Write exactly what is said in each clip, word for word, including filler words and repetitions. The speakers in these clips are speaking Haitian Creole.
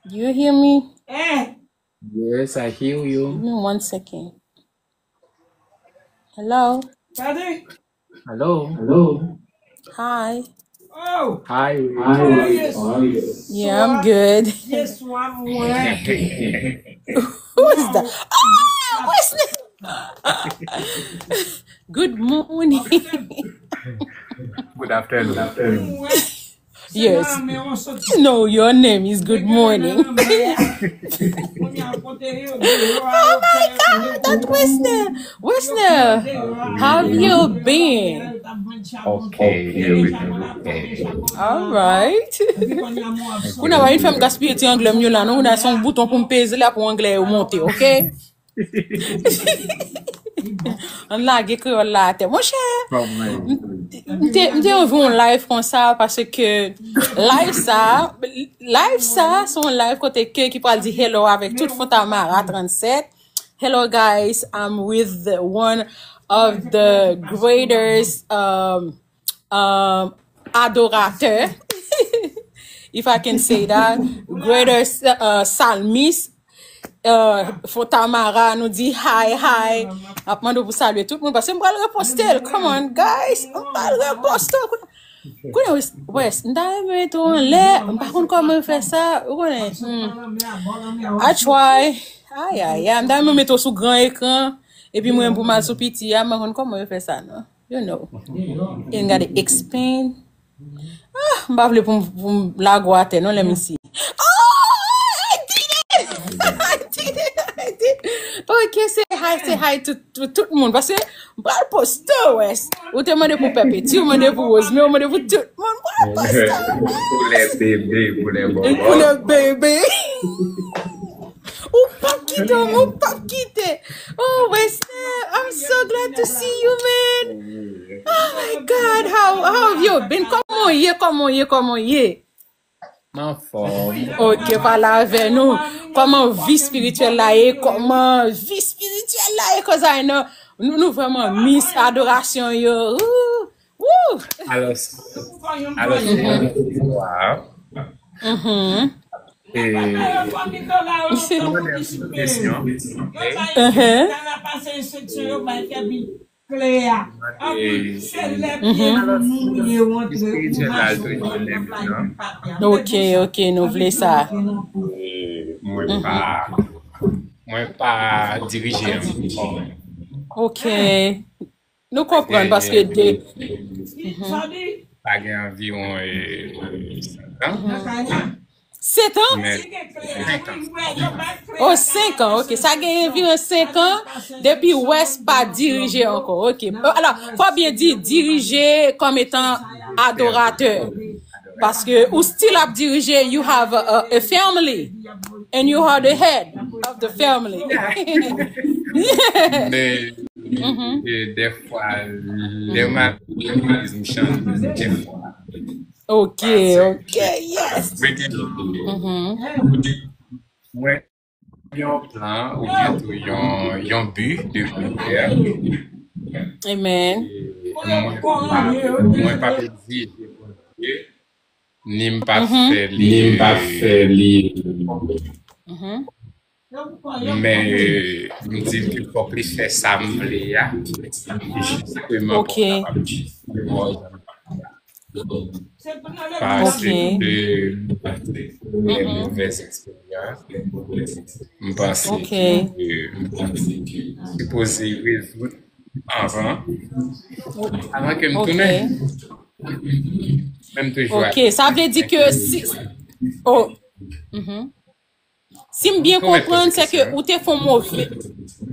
Do you hear me? Eh, Yes, I hear you. Give me one second. Hello? Daddy? Hello? Hi. Oh, Hi, how are you? Yes. Yeah, I'm good. Yes, one more. Who is that? Oh, Wesley. Good morning. Good afternoon. Yes. You know your name is good morning. Oh my God, that Wesner. Wesner, how have you been? Okay, everything okay. All right. Kounye a, pa vin fè m gaspiye ti anglè m yo la, non, kounye a se yon bouton pou m peze la pou anglè yo monte, okay? Ann lage kreyòl la atè. Monchè, m te, m te anvi yon live konsa paske live sa, live sa, se yon live kote ke ki pral di hello avèk tout Fontamara trannsenk. Hello guys, I'm with the, one of the greatest um, um, adorateur, if I can say that, greatest uh, psalmist, uh, Fontamara, nou di hi, hi. Ap mande pou salye tout moun, paske m pral reposte l. Come on, guys, m pral reposte l. Kounye a, Wes, Wes, m ta renmen mete w anlè, m pa konn kòman yo fè sa, ou konnen. Hmm. I try. Ay, ay, ay, m ta renmen mete w sou gran ekran, epi mwen pou m al sou piti a, m pa konn kòman yo fè sa, non. You know. And gotta expand. Ah, m pa vle pou m, pou m lage w atè, non, let me see. Oh, I did it! I did it! I did it! Ok, say hi, say hi to, to tout moun. Paske m pral poste w, Wes. Ou te mande pou Pèpeti, ou mande pou Rosemary, ou mande pou tout moun. M pral poste w. Pou lè bebe, pou lè bòbò. Pou lè bebe. Ou p ap kite m, ou p ap kite. Oh, Wesner, I'm so glad to see you, man. Oh my God, how, how have you been? Kòman w ye, kòman w ye, kòman w ye? M anfòm. Ok, pale avè nou. Kòman vi espirityèl la ye? Kòman vi espirityèl la ye? 'Cause I know, nou, nou vrèman miss adorasyon yo. Ooh, woo. Alò, alò, se yon vwa. Mhm. E, mwen gen yon kesyon. Mhm. Ok, ok, nou vle sa. E, mwen pa, mwen pa dirije ankò. Ok. Nou konprann paske de. Mhm. Sa gen anviwon, e, sèt an. Sèt an? Men, sèt an. Oh, senk an, ok. Sa gen anviwon senk an depi Wes pa dirije ankò. Ok. Alò, fò byen di dirije kòm etan adoratè. Paske ou still ap dirije, you have a, a, a family, and you are the head of the family. Men, e, dèfwa, lè m ap legliz, m chanje dèfwa. Ok, ok, yes. Mwen gen, mwen yon plan oubyen tou yon, yon bi de priyè. Amen. E mwen pa, mwen pa egzije Bondye, ni m pa fè li, ni m pa fè li. Mhm. Men, e, m di l ke fòk li fè sa m vle a. Jisteman pou m kapab viv. Paske de movèz eksperyans, m panse ke, e, m panse ke sipoze rezoud anvan, anvan ke m tounen. Men m toujou. Ok, sa vle di ke si, oh, mhm. Si m byen konprann, se ke ou te fè yon move,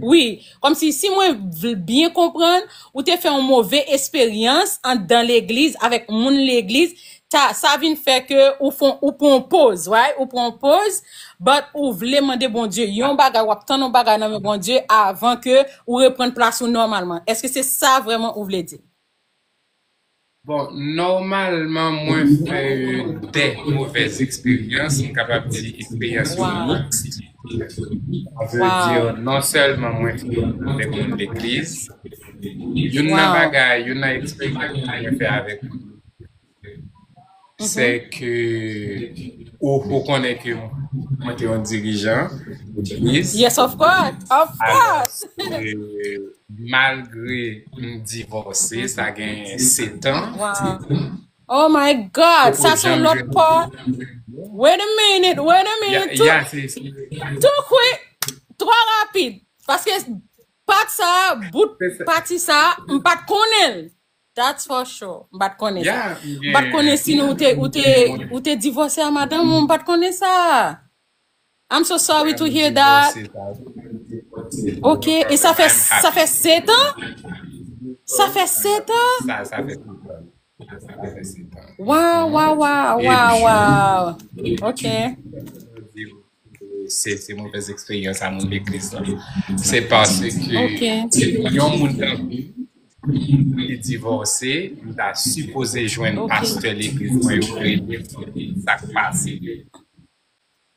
wi, kòmsi si mwen vle byen konprann, ou te fè yon move esperyans anndan legliz avèk moun legliz, sa, sa vin fè ke ou fè, ou pran yon poz, right? Ou pran yon poz, but ou vle mande Bondye yon bagay, w ap tann yon bagay nan men Bondye avan ke ou reprann plas ou nòmalman. Èske se sa vrèman ou vle di? Bon, nòmalman, mwen fè, e, de movèz eksperyans, m kapab di eksperyans yo miks. Sa vle di, non sèlman mwen fè avèk moun legliz, youn nan bagay, youn nan eksperyans mwen fè avèk moun, se ke Ou, ou konnen ke mwen te yon dirijan legliz. Yes, of course. Of course. Alò, euh, malgre m divòse, sa gen sèt an. Wow. Oh my God, sa se yon lòt pò. Wait a minute, wait a minute. Tou, tou quick, twò rapid. Paske pat sa, bout pati sa, m pa t konnen l. That's for sure. M pa t konnen sa. M pa t konnen si nou te, ou te, ou te divòse a madanm ou, m pa t konnen sa. I'm so sorry to hear that. Ok, e sa fè, sa fè sèt an? Sa fè sèt an? Sa, sa fè sèt an. Sa fè sèt an. Wow, wow, wow, wow, wow. Ok. Se, se movèz eksperyans a moun legliz la. Se paske yon moun nan vi m ki divòse, m ta sipoze jwenn pastè legliz mwen yo rele m sa k pase.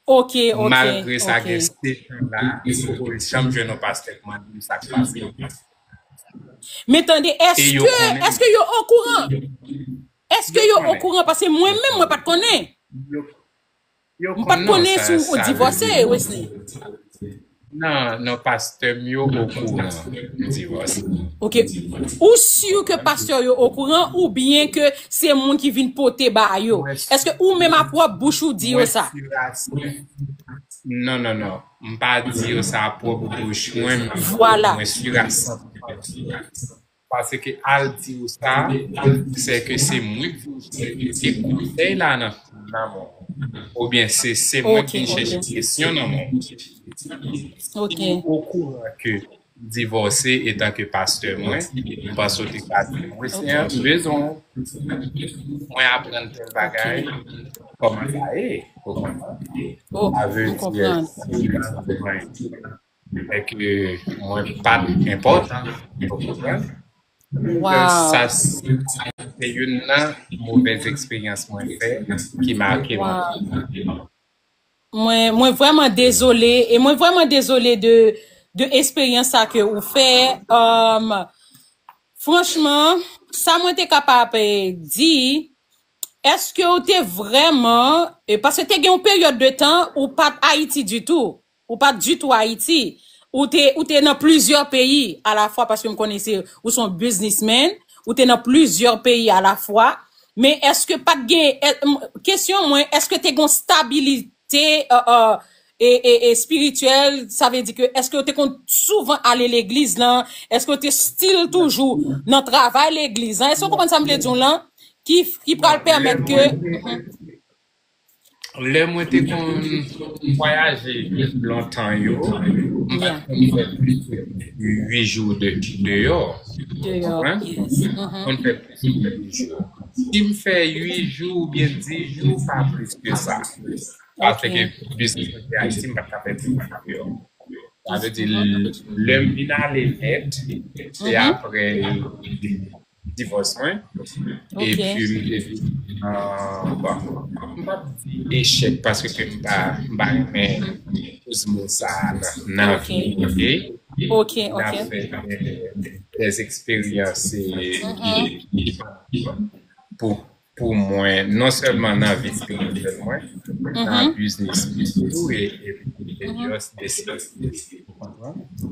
Ok, ok. Malgre sa gen sèt an la, m poko janm jwenn yon pastè k mande m sa k pase. Men tande, èske, èske yo okouran? Èske yo okouran? Paske mwen menm, mwen pa t konnen. M pa t konnen si w divòse, Wesley. Non, non, pastè m yo okouran m divòse. Ok. Ou si ke pastè yo okouran oubyen ke se moun ki vin pote ba yo? Èske ou menm a pwòp bouch ou di yo sa? Non, non, non. M pa di yo sa a pwòp bouch mwen, men mwen si a san pou san. Paske al di w sa, se ke se mwen ki chèche konsèy la nan, nan men w. Oubyen se, se mwen ki chèche kesyon nan men w. Ou okouran ke divòse etan ke pastè mwen, m panse w te ka di mwen, se yon bezwen. Mwen aprann tèl bagay, kòman sa ye? Ou konprann? Sa vle di, mwen, e ke mwen pa t enpòtan, ou konprann? Sa se youn nan movèz eksperyans mwen fè ki make mwen. Mwen, mwen vrèman dezole, e mwen vrèman dezole de, de eksperyans sa ke ou fè. Um, franchman, sa mwen te kapab, eh, di, èske ou te vrèman, eh, paske te gen yon peryòd de tan ou pa t Ayiti ditou. Ou pa t ditou Ayiti. Ou te, ou te nan plizyè peyi alafwa, paske m konnen se, ou se yon businessman, ou te nan plizyè peyi alafwa. Men èske pa t gen, è, m, kesyon mwen, èske te gen yon stabilite, euh, euh, e, e, e espirityèl, sa vle di ke èske w te konn souvan ale legliz lan? Èske w te still toujou nan travay legliz lan? Èske w konprann sa m vle di w lan? Ki, ki pral pèmèt ke Lè mwen te konn vwayaje lontan yo, m pa t konn fè plis ke uit jou de, deyò. Ou konprann? M pa t konn fè plis ke uit jou. Si m fè uit jou oubyen dis jou, pa plis ke sa. Paske biznis mwen te Ayiti, m pa t ka fè plis ke deyò. Sa vle di, lè m vin ale nèt, se apre divòs mwen. Epi m te vin, euh, bon, m p ap di echèk paske ke m pa, m pa renmen koz mo sa a nan, nan vi, ok? N ap fè, euh, des eksperyans, e, e, pou, pou mwen, non sèlman nan vi espirityèl mwen, nan biznis mwen tou, e, e, e just deside.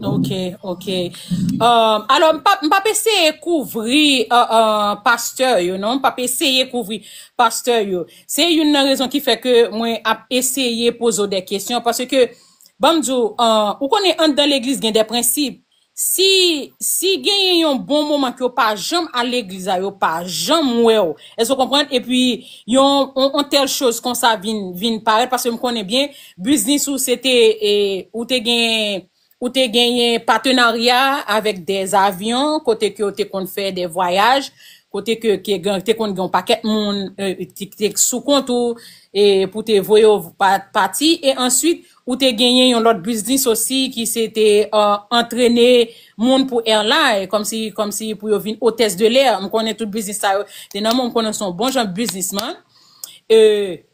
Ok, ok. Um, alò, m p ap, m p ap eseye kouvri, uh, uh, pastè yo, non? M p ap eseye kouvri pastè yo. Se youn nan rezon ki fè ke mwen ap eseye poze w de kesyon, paske, ban m di w, uh, ou konnen anndan legliz gen de prensip. Si, si genyen yon bon moman ke yo pa janm al legliz la, yo pa janm wè w. Èske w konprann? Epi, yon, yon, yon tèl choz konsa vin, vin parèt, paske m konnen byen, biznis ou se te, e, ou te gen, ou te genyen patenarya avèk de avyon, kote ke w te konn fè de vwayaj, kote ke, ke gen, te konn gen yon pakèt moun, e, ki te sou kont ou, e, pou te voye yo pa-, pati, e answit, ou te genyen yon lòt biznis osi ki se te, e, antrene moun pou airline, kòmsi, kòmsi pou yo vin hôtesse de l'air. M konnen tout biznis sa yo te nan men w, m konnen w se yon bon jan biznisman. E,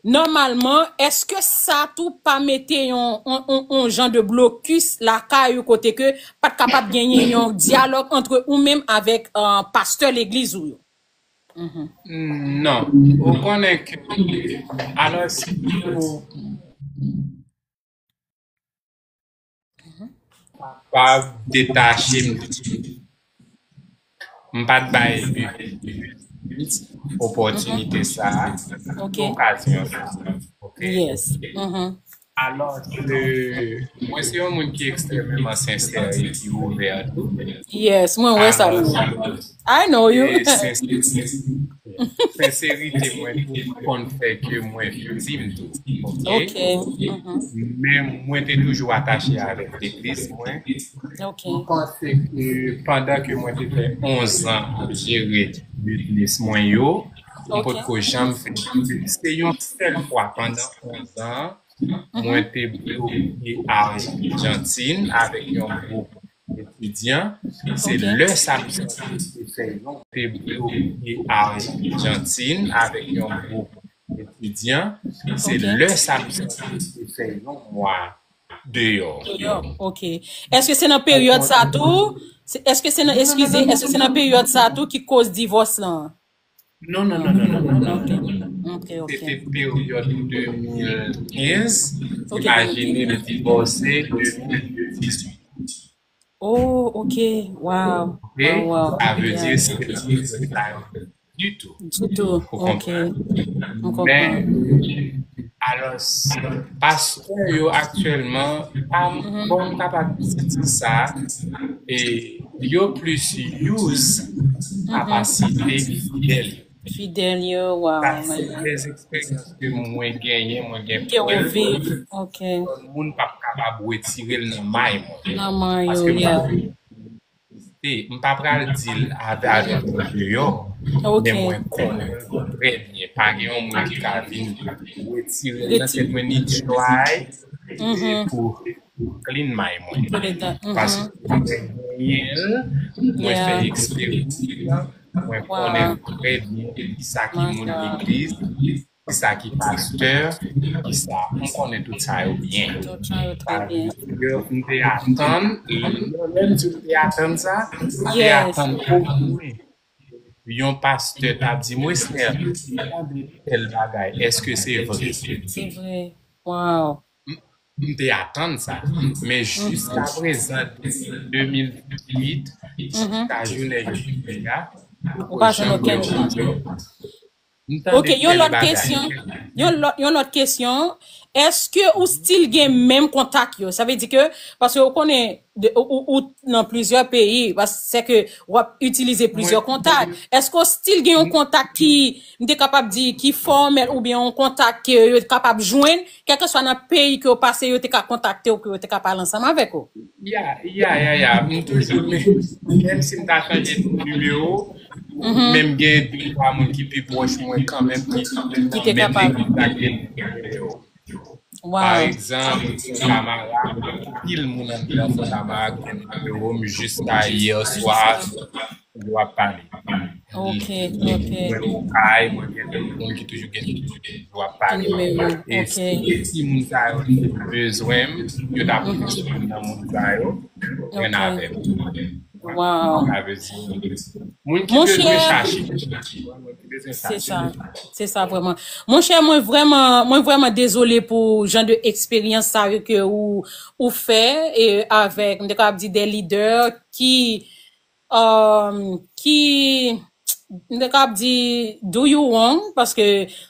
nòmalman, èske sa tou pa mete yon, yon, yon, yon jan de blokis lakay ou kote ke pa t kapab genyen yon dyalòg antre ou menm avèk, e, pastè legliz ou yo? Non, ou konnen ke, alò, si ou pa detache m, m pa t bay opòtinite sa a, Ok. okazyon sa a. Ok? Yes. Mhm. Alò ke mwen se yon moun ki ekstrèmeman sensè e ki ouvè tou. Yes, mwen wè sa. Alò, I know you. e sens- senserite mwen tou konn fè ke mwen viktim tou. Ok? Ok. Mhm. Men mwen te toujou atache avèk legliz mwen. Ok. Mwen panse ke pandan ke mwen te fè onz an ap jere biznis mwen yo, mwen Ok. potko janm fè. Se yon sèl fwa pandan onz an, mwen te bloke Ajantin avèk yon gwoup etidyan. Se Ok. Lè sa m santi te fè yon te bloke Ajantin avèk yon gwoup etidyan. Se Ok. Lè sa m santi te fè yon mwa deyò. Deyò. Ok. Èske se nan peryòd sa tou? Se- Èske se nan, eskize, èske se nan peryòd sa tou ki koz divòs lan? Non, non, non, non, non, non, non. Ok, ok, ok. Se te peryòd de mil kenz, Ok, imajine m divòse de mil dizuit. Oh, ok. Wow. Ok? Wow, wow. Sa vle Yeah. di se te nan peryòd la ditou. Ditou. Ou Ok. konprann? M konprann. Men, alò, pastè yo aktyèlman, pa m- bon, m kapab di sa, e yo plis use kapasite fidèl yo. Fidèl yo, wow. Sa se de eksperyans ke mwen genyen, mwen gen Ke ou prèv. Viv. Ok. Moun p ap kapab retire l nan may mwen. Nan may yo, Paske m pa yeah. te, m pa pral di l avè avèk mwen deyò, Ok. Men mwen konnen l trè byen. Pa gen yon moun ki ka vin retire l nan tèt mwen ni try pou clean may mwen. Pou leta. Mhm. Paske mwen genyen l, mwen fè Yeah. eksperyans lan, mwen Wow. konnen trè byen kisa ki My moun God. legliz, kisa ki pastè, kisa. M konnen tout sa yo byen. Tout sa yo trè byen. Yo, m te atann, lè m di m te atann sa, m te Yes. atann omwen yon pastè ta di m, "Wesner, m tande tèl bagay, èske se vre?" Se vre. Wow. M te atann sa. Men jiska prezan, de mil dizuit, jiska jounen jodi a, Ou pa jwenn okenn moun. M tande Ok, yon tèl lòt bagay. Kesyon. Yon lòt, yon lòt kesyon. Èske ou still gen menm kontak yo? Sa vle di ke, paske ou konnen, de, ou, ou, ou nan plizyè peyi, paske se ke w ap itilize plizyè Mwen- kontak. Èske ou still gen yon kontak ki, m te kapab di, ki fòmèl oubyen yon kontak ke yo kapab jwenn, kèlkeswa nan peyi ke w pase, yo te ka kontakte w, ke yo te ka pale ansanm avèk ou? Ya, ya, ya, ya. M toujou, men, menm si m ta chanje nimewo, menm gen de twa moun ki pi pwòch mwen kanmenm ki Ki te menm kapab. legliz la ki gen nimewo. Pa Wow. egzanp, Fontamara, anpil moun anndan Fontamara ki gen nimewo m jiska yè swa, yo ap pale. Ok, ok. Mwen Okay, mwen gen de moun ki toujou gen yo ap pale. Nimewo, E ok. si, si moun sa yo te bezwen m, yo t ap jwenn nan moun sa yo, jwenn Ok. avè m. Wow. Sa vle di, moun ki Mon bezwen chè, chache. Moun ki bezwen se chache. Sa. Se sa vrèman. Monchè, mwen vrèman, mwen vrèman dezole pou jan de eksperyans sa yo ke ou, ou fè e avèk, m te kapab di, de lidè ki, um, ki, m te kapab di, do you wrong, paske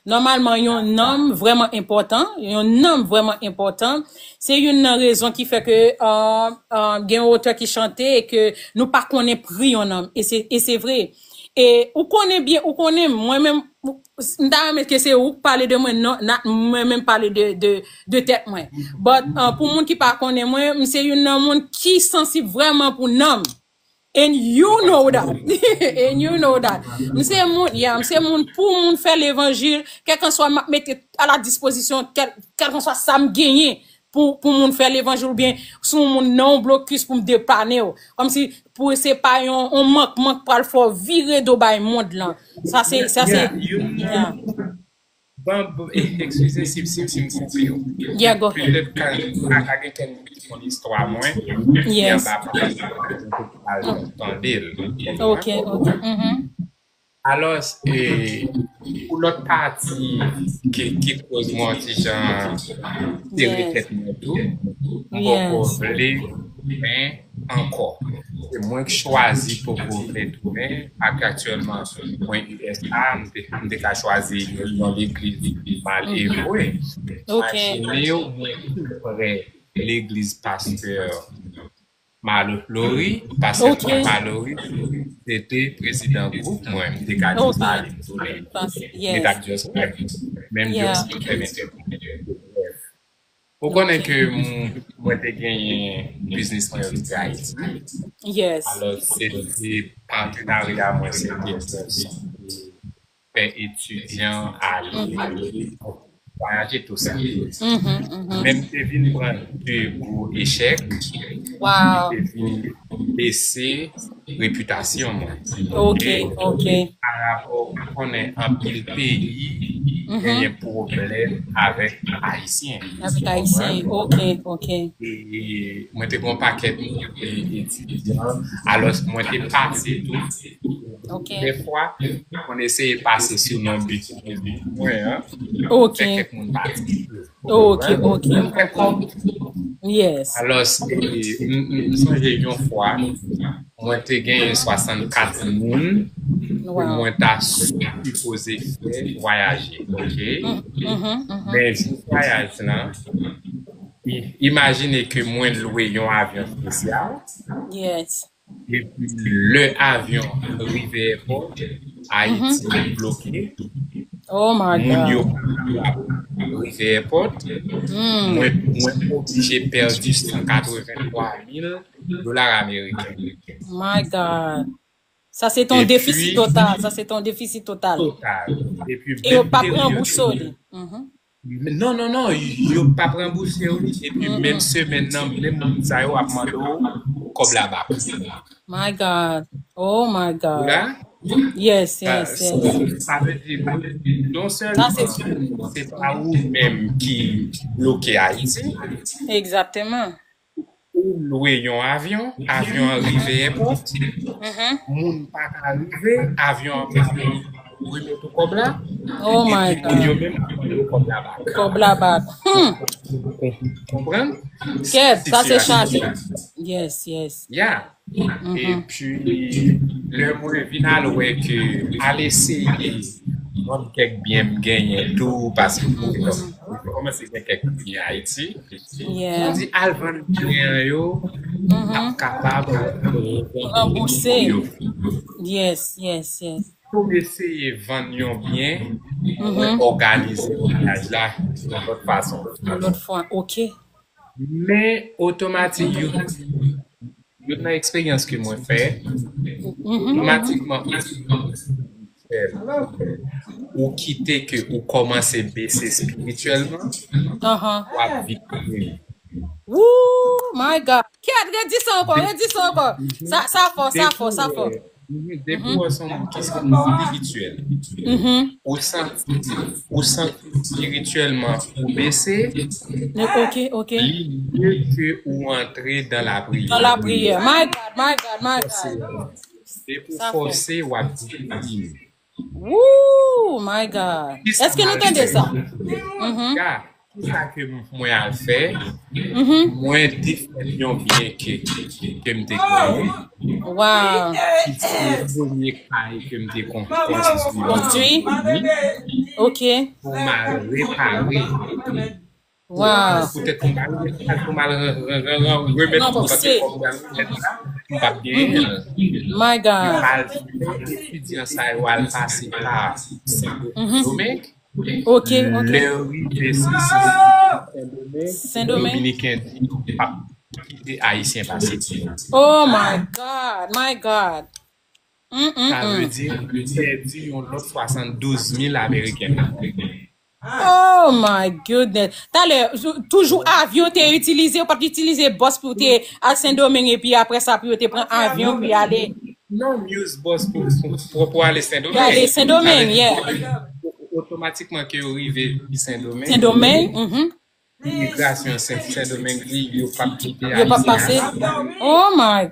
nòmalman yon nanm vrèman enpòtan, yon nanm vrèman enpòtan, se youn nan rezon ki fè ke, um, um, gen yon otè ki chante e ke nou pa konnen pri yon nanm. E se, e se vre. E ou konnen byen, ou konnen mwen menm, m ta renmen ke se ou k pale de mwen, non, not mwen menm pale de, de, de tèt mwen. But, uh, pou moun ki pa konnen mwen, m se youn nan moun ki sansib vrèman pou nanm. And you know that. And you know that. M se moun, yeah, m se moun pou moun fè levanjil, kèlkanswa m ap mete a la dispozisyon, kèl, kèlkanswa sa m genyen pou, pou moun fè levanjil oubyen si yon moun nan yon blokis pou m depanne w. Kòmsi pou se pa yon, yon mankman k pral fè w vire do bay mond lan. Sa se, sa se, Yeah, you yeah. Bon, bon, e- eskize si, si, si m koupe w. Yeah, go ahead. Petèt ka, ka, ka gen kèk moun ki konn istwa mwen, ki Yes. anba pale, al tande l. Ok, ok. Mhm. Alò, e, pou lòt pati ki, ki koz mwen yon ti jan sere tèt mwen tou, m poko vle tounen ankò. Se mwen k chwazi poko vle tounen, paske aktyèlman mwen U S A, m te, m te ka chwazi yon legliz m al evwe. Imajine w, mwen tou prè legliz pastè Malo Flori, pastè Mallory, se te prezidan gwoup mwen, m te ka just ale m tounen. M te ka just, menm just fè m entèvyou. Brèf. Ou konnen ke m, mwen te genyen biznis mwen yo ki te Ayiti. Alò, se te patenarya mwen, se te fè etidyan ale, vwayaje, tou sa. Men m te vin pran de gwo echèk, ki te vin bese repitasyon mwen. Ok, ok. Parapò, ou konnen anpil peyi genyen pwoblèm avèk Ayisyen. Avèk Ayisyen, ok, ok. E mwen te gen yon pakèt, e, etidyan. Alò, mwen te pase tou. Ok. Dèfwa, mwen eseye pase sou non bi mwen an. Ok. Fè kèk moun pati. Ok, ok, m konprann. Yes. Alò, e, m, m, m sonje yon fwa, mwen te genyen swasannkat moun ke mwen ta sipoze fè vwayaje, ok? Men jou vwayaj lan, i-, imajine ke mwen lwe yon avyon espesyal. Yes. Epi lè avyon rive èpòt, Ayiti bloke. Oh my God. Moun yo pa kapab rive èpòt. Mwen, mwen oblije pèdi san katrevenntwa mil dola ameriken. My God. Sa se ton defisi total. Sa se ton defisi total. Total. Epi e yo p ap ranbouse w li. Non, non, non, yo p ap ranbouse w li. Epi menm semèn nan, menm moun sa yo ap mande w kòb la bak. My God. Oh my God. Ou la? Yes, yes, yes. Sa vle di, non sèlman se pa ou menm ki bloke Ayiti. Egzakteman. Ou lwe yon avyon, avyon an rive èpòt, moun pa ka rive, avyon an pa remèt ou kòb la. Oh my God. Epi moun yo menm ap mande w kòb la bak. Kòb la bak. Hmm. Konprann? Kèt, sa se chaje. Yes, yes. Yeah. Epi, lè mwen vin al wè ke al eseye vann kèk byen m genyen tou, paske mwen kòmanse gen kèk byen Ayiti. Mwen di al vann byen yo, m ap kapab ranbouse yo. Yes, yes, yes. Pou m eseye vann yon byen, mwen òganize vwayaj la yon lòt fason. Yon lòt fwa, ok. Men otomatik, yo, yo nan eksperyans ke mwen fè, otomatikman, ou kite ke ou kòmanse bese espirityèlman, w ap viktim. Woo, my God. Kèt, redi sa ankò, redi sa ankò. Sa, sa fò, sa fò, sa fò. Depi w wè se yon moun ki espirityèl, ou santi, ou santi espirityèlman ou bese, ok, ok, li mye ke ou antre dan lapriyè. Dan lapriyè. My God, my God, my God. Depi w fòse, w ap viktim. Woo, my God. Èske nou tande sa? Kisa ke m-, mwen al fè? Mwen defèt yon byen ke, ke m te genyen. Wow. Ki se premye kay ke m te kon-, konstwi. Konstwi? Ok. Pou m al repare. Wow. Poutèt pou m al, pou m al re-, re-, re-, re-, remèt kòb, paske kòb m al remèt la, m p ap genyen l. My God. Yo al fè etidyan sa yo al pase pa Sendomeng. Ok, ok. Lè yo rive sou Sendomeng, Sendomeng, Dominiken di yo p ap kite Ayisyen pase. Oh my God, my God. Sa vle di, m pèdi yon lòt swasanndouz mil ameriken. Oh my goodness. Talè, toujou avyon te itilize, ou pa t itilize bòs pou te al Sendomeng epi apre sa pou yo te pran avyon pou y ale. Non, m use bòs pou, pou, pou, pou ale Sendomeng. Pou ale Sendomeng, yeah. Otomatikman ke yo rive Sendomeng. Sendomeng, mhm. Imigrasyon Sen, Sendomeng di yo p ap kite Ayisyen pase. Oh my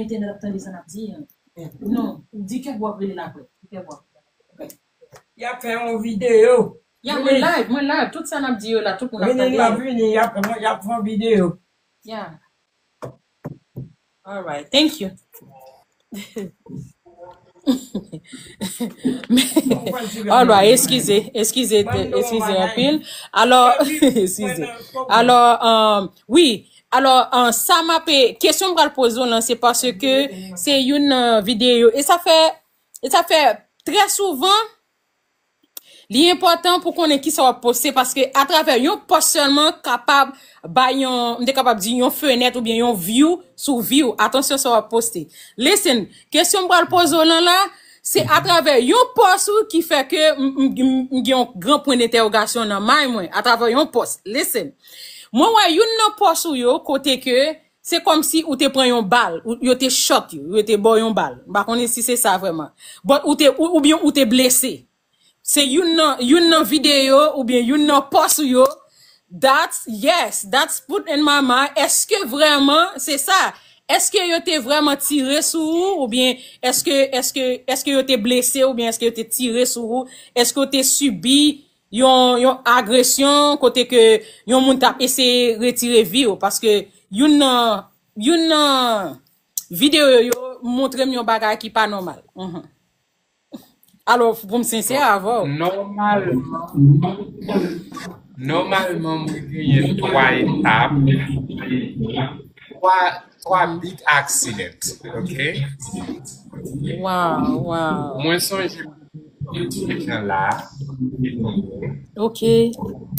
nan entènèt ap tande sa n ap di an. Non, di kè bò ap rele l apre. Di kè bò ap rele l apre. Y ap fè yon videyo. Ya, mwen live, mwen live. Tout sa n ap di yo la, tout moun ap tande. Vini, y ap vini, y ap fè yon videyo. Ya. All right, thank you. All right, eskize, eskize, eskize anpil. Alò, eskize. Alò, um, wi, alò, um, sa m ap, kesyon m pral poze w lan, se paske se youn nan videyo, e sa fè, e sa fè trè souvan, li enpòtan pou konnen kisa w ap poste, paske atravè yon pòs sèlman kapab bay yon, m te kapab di yon fenèt oubyen yon view sou vi w. Atansyon sa w ap poste. Listen, kesyon m pral poze w lan la, se atravè yon pòs ou ki fè ke m, m, m, m gen yon gran pwen dentèwogasyon nan may mwen, atravè yon pòs. Listen. Mwen wè youn nan pòs ou yo kote ke se kòmsi ou te pran yon bal, ou, yo te shot ou, yo te ba w yon bal. M pa konnen si se sa vrèman. But ou te, ou, oubyen ou te blese. Se youn nan, youn nan videyo oubyen youn nan pòs ou yo. That's, yes, that's put in my mind. Èske vrèman se sa? Èske yo te vrèman tire sou ou oubyen èske, èske, èske yo te blese oubyen èske yo te tire sou ou? Èske w te sibi yon, yon agresyon kote ke yon moun t ap eseye retire vi w? Paske youn nan, youn nan videyo yo montre m yon bagay ki pa nòmal. Mhm. Alò, pou m sensè avè w. Nòmalman, nòmalman, mwen genyen twa etap, twa, twa big accident, ok? Wow, wow. Mwen sonje jan la. Ok.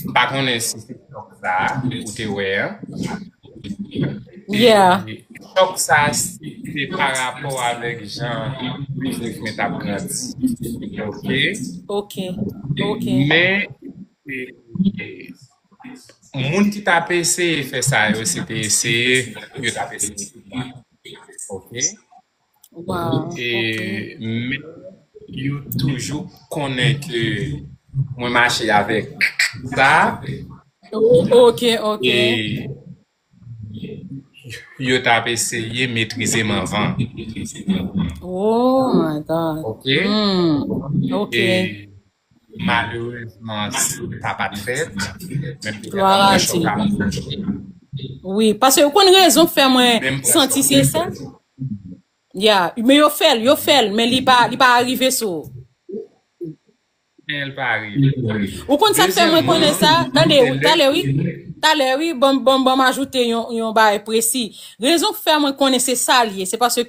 M pa konnen si se chòk sa ou te wè an. Yeah. Chòk sa se pa rapò avèk jan biznis mwen t ap grandi. Ok? Ok. Ok. Men, e, e, moun ki t ap eseye fè sa yo, se te eseye, yo t ap eseye pou mwen. Ok? Wow. E, men, yo toujou konnen ke mwen mache avèk sa. Ok, ok. E yo t ap eseye metrize m anvan. Oh my God. Ok? Hmm. Ok. E malerezman, sa pa t fèt. Men petèt Glwa a Dye. Wi, paske ou konn rezon k fè mwen santi se sa. Ya, men yo fè l, yo fè l, men li pa, li pa rive sou ou. Men l pa rive. Ou konn sa k fè mwen konnen sa? Tande, talè wi, talè wi, ban m, ban m, ban m ajoute yon, yon bagay presi. Rezon k fè mwen konnen se sa l ye, se paske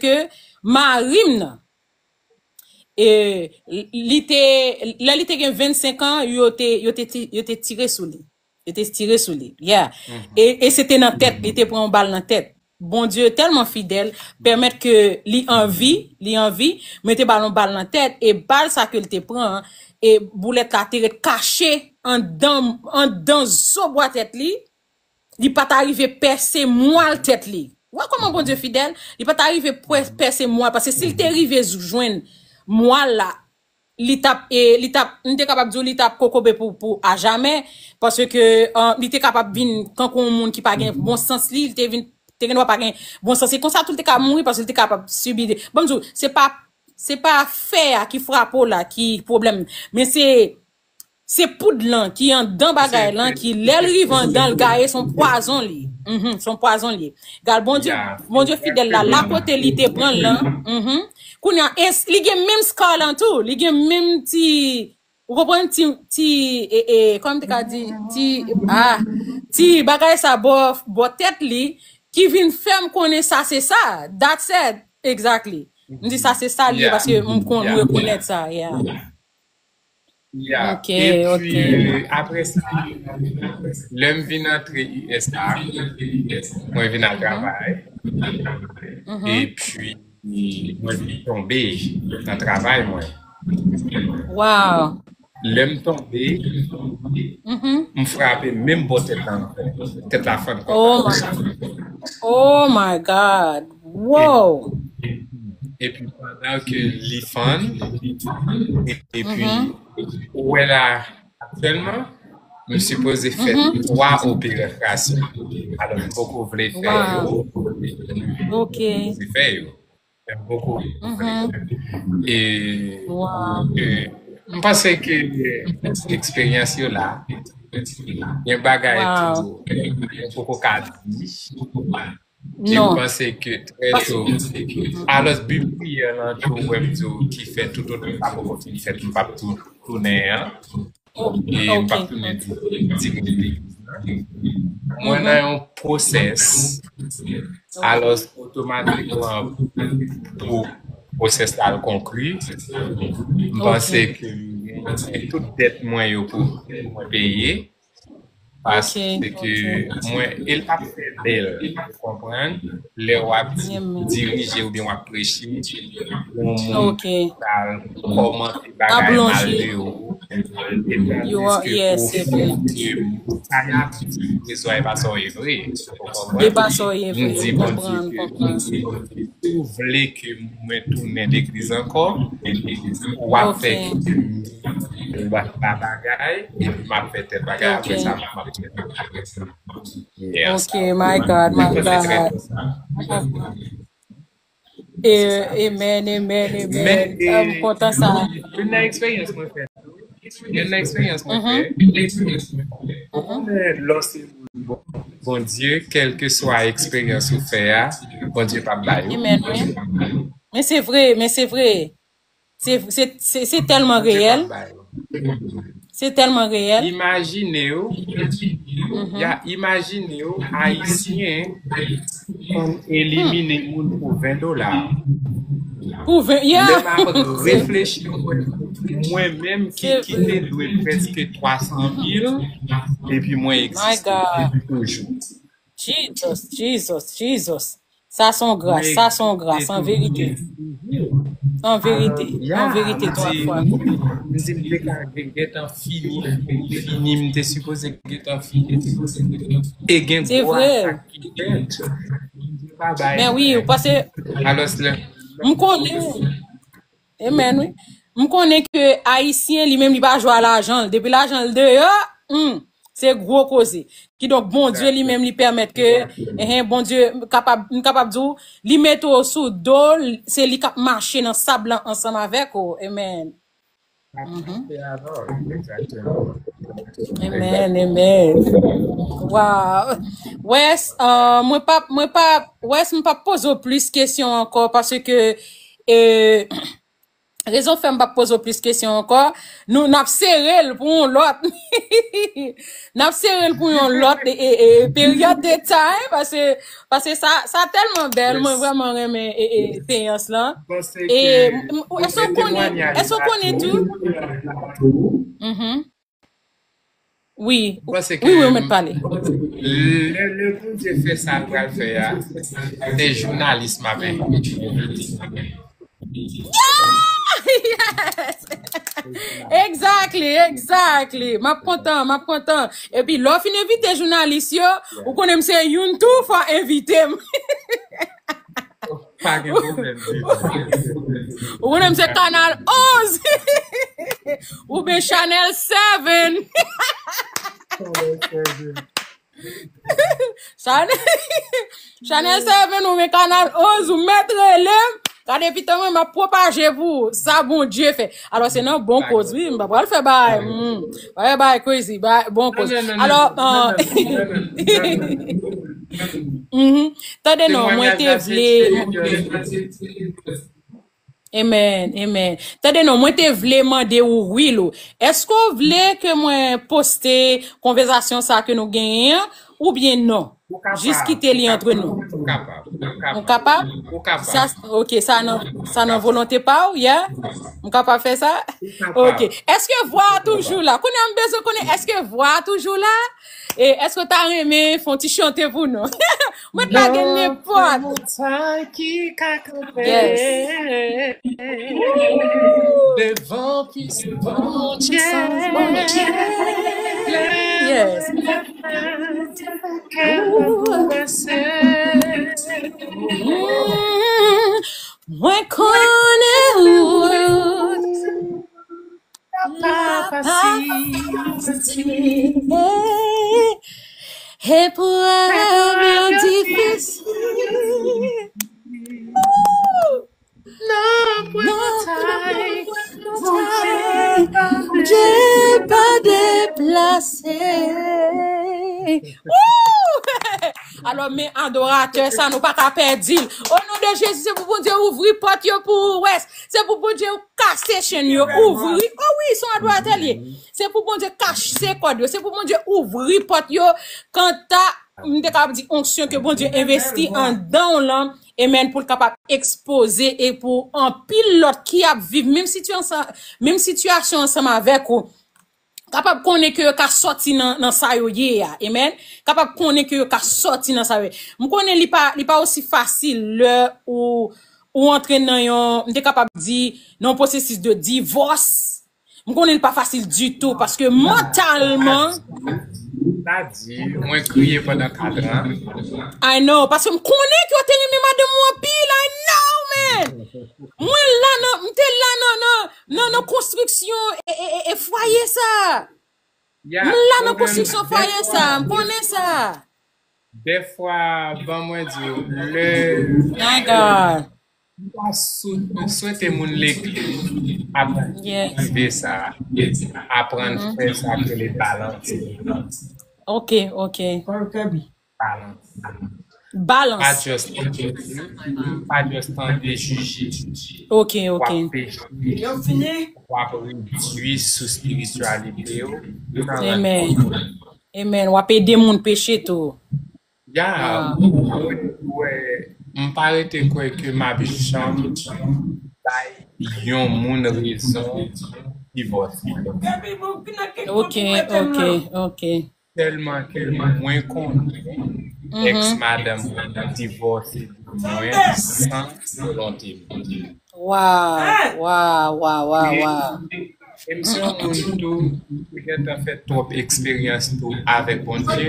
mari m nan, e, li te, lè li te gen vennsenk an, yo te, yo te, ti- yo te tire sou li. Yo te tire sou li. Yeah. E, e se te nan tèt, li te pran yon bal nan tèt. Bondye tèlman fidèl, pèmèt ke li anvi, li anvi, mete bal yon bal nan tèt, e bal sa ke l te pran an, e boulèt la te ret kache andan, andan zo bwa tèt li, li pa ta rive pèse mwal tèt li. Wè kòman Bondye fidèl, li pa ta rive pè- pèse mwal, paske si l te rive jwenn mwal la, li t ap, e, li t ap, m te kapab di w li t ap kokobe pou, pou ajamè, paske, e, li te kapab vin kankou yon moun ki pa gen bon sans li, li te vin, te gen dwa pa gen bon sans, e konsa tou l te ka mouri, paske l te kapab sibi de, ban m di w, se pa, se pa fè a ki frape w la ki pwoblèm, men se, se poud lan ki andan bagay lan, ki lè l rive andan l gaye, se yon pwazon li. Mhm, se yon pwazon li ye. Gad, Bondye, Bondye fidèl la, la kote li te pran l lan. Mhm. Kounye a, e s- li gen menm scar lan tou. Li gen menm ti, ou konprann, ti, ti, e, e, kòman m te ka di, ti, ah, ti bagay sa bò, bò tèt li, ki vin fè m konnen sa se sa. That's it. Exactly. M di sa se sa li ye, paske m konn, m rekonèt sa. Yeah. Ya. Ok, ok. Epi, apre sa, lè m vin antre U S A, mwen vin al travay. Mhm. Epi, mwen vin tonbe nan travay mwen. Wow. Lè m tonbe, m frape menm bò tèt la ankò. Tèt la fann kòm sa. Oh my God. Wow. Epi pandan ke li fann, epi ou wè la aktyèlman, m sipoze fè twa operasyon. Alò, m poko vle fè yo, m sipoze fè yo. M poko vle. E, e, m panse ke eksperyans yo la, gen bagay tou, m poko ka di. E m panse ke trè to, alòs, Bib priyè lan tou, wè m di w, ki fè toutotan sa poko fin fèt, m p ap tou- tounen an. E m p ap tounen di- dirije legliz lan. Mwen nan yon pwosès, alòs, otomatikman, pou pwosès la al konkli, m panse ke m gen tout dèt mwen yo pou mwen peye. Paske mwen, e l p ap fè bèl, ou konprann, lè w ap dirije oubyen w ap preche, yon moun ki pral kòmante bagay mal de ou, etandiske ou fè ke sa y ap di, rezon e pa sa w ye vre, ou konprann? M di Bondye ke, m di Bondye, si w vle ke mwen tounen legliz ankò, w ap fè ke m ba bagay, epi m ap fè tèl bagay, apre sa, m ap fè tèl bagay. Ok, my God, my God. E, amen, amen, amen. M kontan sa. Youn nan eksperyans mwen fè. Youn nan eksperyans mwen fè. Ou konnen lè w se moun Bondye, kèlkeswa eksperyans ou fè a, Bondye p ap ba yo. Amen, wi. Men se vre, men se vre. Se, se, se, se tèlman reyèl. Se tèlman reyèl. Imajine w, ya, imajine w, Ayisyen konn elimine moun pou ven dola. Pou ven, yeah. Lè m ap reflechi, mwen menm ki, ki te dwe prèske twa san mil, epi mwen egziste toujou. Jesus, Jesus, Jesus. Sa se yon gras, sa se yon gras, an verite. An verite, an verite, twa fwa. M di m te ka gentan fini, fini, m te sipoze gentan fini. E gen gwo atak ki fèt. Men wi, paske m konnen. Amen, wi. M konnen ke Ayisyen, li menm, li pa jwe a lajan l. Depi lajan l deyò, hmm, se gwo koze. Kidonk, Bondye li menm, li pèmèt ke, enhen, Bondye kapab, m kapab di w, li mete w sou do l, se li k ap mache nan sab lan ansanm avèk ou. Amen. Mhm. Amen, amen. Wow. Wes, euh, mwen pa, mwen pa, Wes, mwen pa poze w plis kesyon ankò paske, eh, rezon fè m pa poze w plis kesyon ankò. Nou, n ap sere l pou yon lòt. N ap sere l pou yon lòt, e, e, e, peryòd de time, paske, paske sa, sa tèlman bèl. Mwen vrèman renmen, e, e, seyans lan. E, m- m- èske w konnen, èske w konnen tou? Mhm. Wi, wi, wi, ou mèt pale. Lè, lè Bondye fè sa l pral fè a, se jounalis m ap envite. Yeah! Yes! Exactly, exactly. M ap kontan, m ap kontan. Epi lè w fin envite jounalis yo, ou konnen m se youn tou, fò w envite m. Pa gen pwoblèm. Ou konnen m se Kanal onz. Oubyen Chanel seven. Chanel, Chanel seven oubyen Kanal onz, ou mèt rele m. Gade, pito mwen, m ap pwopaje pou sa Bondye fè. Alò, se nan bon koz, wi, m pa pral fè bagay. Hmm. Pa fè bagay crazy, bagay bon koz. Alò, euh, mhm. Tande non, mwen te vle. Amen, amen. Tande non, mwen te vle mande ou, Wilou. Èske w vle ke mwen poste konvèsasyon sa ke nou genyen an, oubyen non? Jis kite li antre nou. Ou kapab. Ou kapab? Sa, ok, sa nan, sa nan volonte pa w, yeah? M kapab fè sa? Ok. Èske vwa a toujou la? Kounye a m bezwen konnen, èske vwa a toujou la? E èske w ta renmen fè yon ti chante pou nou? Mwen t lage nenpòt. Montay ki ka kanpe. Yes. Devan pisans Bondye. Yes. Kè mwen boulevanse. Mwen konnen wout la pa fasil. Eprèv yo difisil. Nan pwen batay, Bondye pa deplase. Woo! Alò, men adoratè sa, nou pa ka pèdi l. O non de Jezi, se pou Bondye ouvri pòt yo pou ou, Wes. Se pou Bondye kase chenn yo, ouvri. O wi, se yon adoratè l ye. Se pou Bondye kase kòd yo. Se pou Bondye ouvri pòt yo. Kanta, m te kapab di onksyon ke Bondye envesti andan w lan. Amen, pou l kapab ekspoze e pou anpil lòt ki ap viv menm sitiyasyon, menm sitiyasyon ansanm avèk ou. Kapab konnen ke yo ka sòti nan, nan sa yo ye a. Amen. Kapab konnen ke yo ka sòti nan sa yo ye. M konnen li pa, li pa osi fasil lè ou, ou antre nan yon, m te kapab di, nan yon pwosesis de divòs. M konnen li pa fasil ditou, paske mantalman. Sa di, mwen kriye pandan kat an. I know, paske m konnen ke yo te renmen madanm ou anpil, I know, man. Mwen la nan, m te la nan, nan, nan, nan konstriksyon e, e, e, e fwaye sa. M la nan konstriksyon fwaye sa, m konnen sa. Dèfwa, ban mwen di w, lè My God. M pa sou- m swete moun legliz ap Yes. rive sa, aprann Mhm. fè sa k rele balans. Ok, ok. Balans. Balans. Pa just, pa just tande jije. Ok, ok. W ap peche, w ap redui sou espirityalite w. Amen. Amen. W ap ede moun peche tou. Ya, ah. Mwen, mwen, m pa rete kwè ke m ap janm bay yon moun rezon divòse. Ok, ok, ok. Tèlman ke mwen konnen Mhm. èks madanm mwen divòse mwen san volonte mwen. Waw, waw, waw, waw, waw. E m se yon moun tou ki gentan fè twòp eksperyans tou avèk Bondye.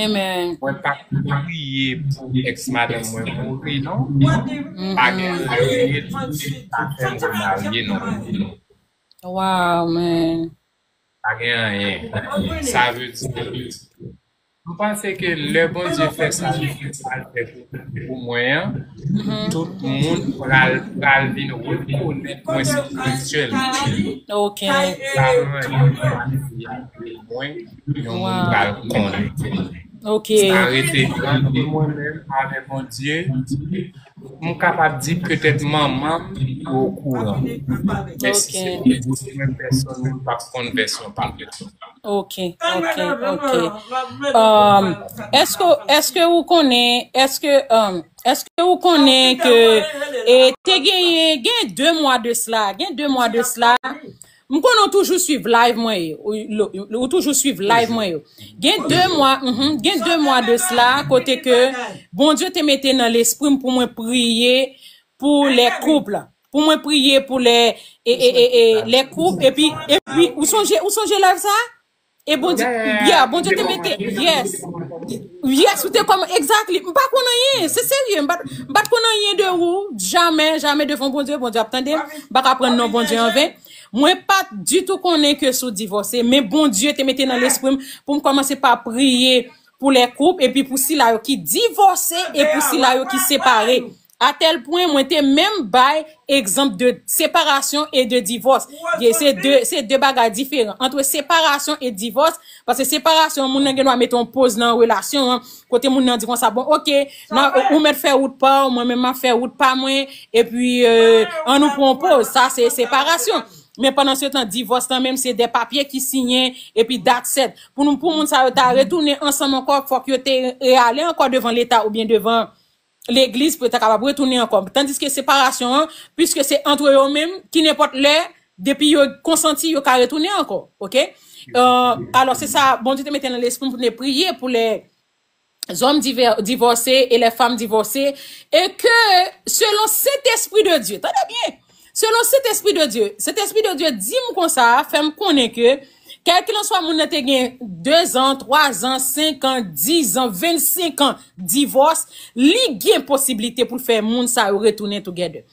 Amen. Mwen pa priye pou ex madanm mwen mouri, non. Pa gen anyen ki pa fè m remarye, non. Wow, man. Pa gen anyen. Sa vle di, m panse ke lè Bondye fè sa, sa l fè pou, pou mwen an, tout moun pral, pral vin rekonèt mwen spirityèlman. Ok. Pa gen anyen ki pa fè mwen, yon moun pral konnen. Ok. Sa rete ant mwen menm avèk Bondye. M kapab di petèt manman m okouran. Men si se pou mwen pèsonn, m p ap konn vèsyon pa vèsyon. Ok, ok, ok. Um, èske, èske ou konnen, èske, um, èske ou konnen ke e, te genyen, gen de mwa de sla, gen de mwa de sla, m konnen ou toujou swiv live mwen yo, ou, ou, ou toujou swiv live mwen yo. Gen de mwa, mhm, gen de mwa de sla, kote ke Bondye te mete nan lespri m pou mwen priye pou les couples. Pou mwen priye pou les, e, e, e, e, les couples. Epi, epi, ou sonje, ou sonje live sa? E Bondye, yeah, Bondye te mete, yes. Yes, ou te kòman, exactly. M pa konn anyen, se serye. M pa, m pa t konn anyen de ou, jamè, jamè devan Bondye, Bondye ap tande m. M pa ka pran non Bondye anven. Mwen pa t ditou konnen ke sou divòse, men Bondye te mete nan lespri m pou m kòmanse pa priye pou les couples, epi pou sila yo ki divòse e pou sila yo ki separe. A tel pwen, mwen te menm bay egzanp de separasyon e de divòs. Se de, se de bagay diferan. Ant separasyon e divòs, paske separasyon, moun nan gen dwa mete yon poz nan relasyon an, kote moun nan di konsa, bon, ok, nan, ou mèt fè wout pa w, mwen menm m ap fè wout pa mwen, epi, euh, an nou pran yon poz. Sa, se separasyon. Men pandan se tan, divòs lan menm, se de papye ki siyen, epi that's it. Pou nou, pou moun sa yo ta retounen ansanm ankò, fòk yo te reyale ankò devan Leta oubyen devan legliz pou yo ta kapab retounen ankò. Tandiske separasyon an, piske se ant yo menm, ki nenpòt lè, depi yo konsanti, yo ka retounen ankò. Ok? Euh, alò, se sa, Bondye te mete nan lespri m pou nou priye pou les hommes diver- divorcés et les femmes divorcées, et que selon Saint-Esprit de Dieu, tande byen, selon Saint-Esprit de Dieu, Saint-Esprit de Dieu di m konsa, fè m konnen ke, kèlkelanswa moun nan te gen de zan, twa zan, senk an, diz an, vennsenk an divòs, li gen posiblite pou l fè moun sa yo retounen together.